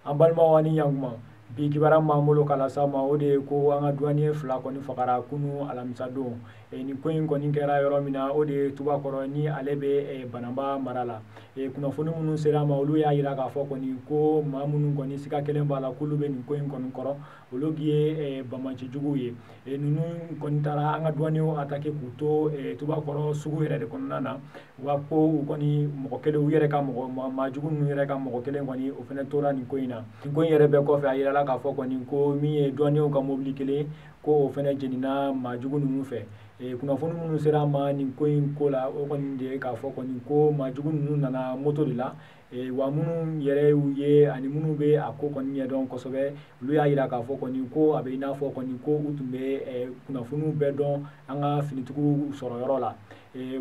An balimaw ani ɲankuma, bi kibaruya b'an bolo k'a lase aw ma, o de ye ko an ka douanier 2 kɔni fagara kunu alamisa don. Nin ko in kɔni kɛra yɔrɔ min na, o de ye Tubakɔrɔ ni ale bɛ Banamba mara la. Kunnafoni minnu sera a ma, olu y'a jira k'a fɔ kɔni ko maa minnu kɔni siga kelen b'a la k'olu bɛ nin ko in kɔni kɔrɔ, olu ye banbaancijuguw ye. Ninnu kɔni taara an ka douaniers attaquer k'u to Tubakɔrɔ sugu yɛrɛ de kɔnɔna na. Wa ko u kɔni mɔgɔ kelen, u yɛrɛ ka mɔgɔ maajugu ninnu yɛrɛ ka mɔgɔ kelen kɔni, o fana tora nin ko in na. Nin ko in yɛrɛ bɛɛ kɔfɛ, a yirala k'a fɔ kɔni ko min ye douaniers ka mobili kelen, ko o fana jenina maajugu ninnu fɛ. Kunnafoni minnu sera an ma nin ko in ko la, o kɔni de ye k'a fɔ kɔni ko maajugu ninnu nana moto de la. Wa minnu yɛrɛ y'u ye ani minnu bɛ a ko kɔni ɲɛdɔn kosɛbɛ, olu y'a jira k'a fɔ kɔni ko a bɛ i n'a fɔ kɔni ko u tun bɛ kunnafoniw bɛɛ dɔn an ka finitigiw sɔrɔ yɔrɔ la.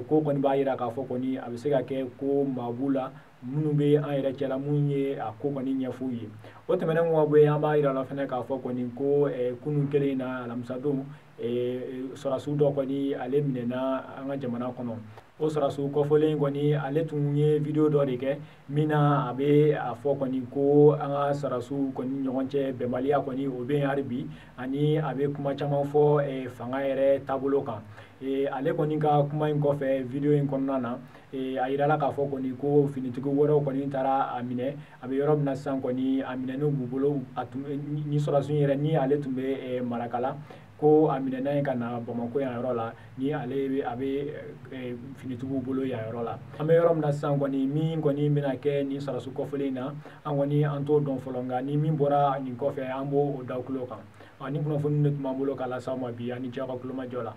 Ko kɔni b'a jira k'a fɔ kɔni a bɛ se ka kɛ ko maa b'u la minnu bɛ an yɛrɛ cɛla minnu ye a ko kɔni ɲɛf'u ye. O tɛmɛnen kɔ ka bɔ yen, an b'a jira la fɛnɛ k'a fɔ kɔni ko kunun kelen in na, alamisadon, sɔrɔdasi dɔ kɔni ale minɛna an ka jamana kɔnɔ. O sɔrɔdasi kɔfɔlen kɔni, ale tun ye vidéo dɔ de kɛ min na a bɛ a fɔ kɔni ko an ka sɔrɔdasiw kɔni ɲɔgɔn cɛ bɛnbaliya kɔni o bɛ yen hali bi, ani a bɛ kuma caman fɔ fanga yɛrɛ taabolo kan. Ale kɔni ka kuma in kɔfɛ vidéo in kɔnɔna na, a yirala k'a fɔ kɔni ko finitigi wɛrɛw kɔni taara a minɛ. A bɛ yɔrɔ min na sisan kɔni, a minɛnen b'u bolo. A tun ni sɔrɔdasi yɛrɛ ni ale tun bɛ Marakala, ko a minɛna yen ka na Bamakɔ yan yɔrɔ la, ni ale a bɛ finitigiw bolo yan yɔrɔ la. An bɛ yɔrɔ min na sisan kɔni, min kɔni bɛna kɛ nin sɔrɔdasi kɔfɛlen in na, an kɔni an t'o dɔn fɔlɔ, nka ni min bɔra nin kɔfɛ, an b'o da tulo kan. Ni kunnafoni de tun b'an bolo k'a lase aw ma bi. Ani cɛ ka kulomajɔ la.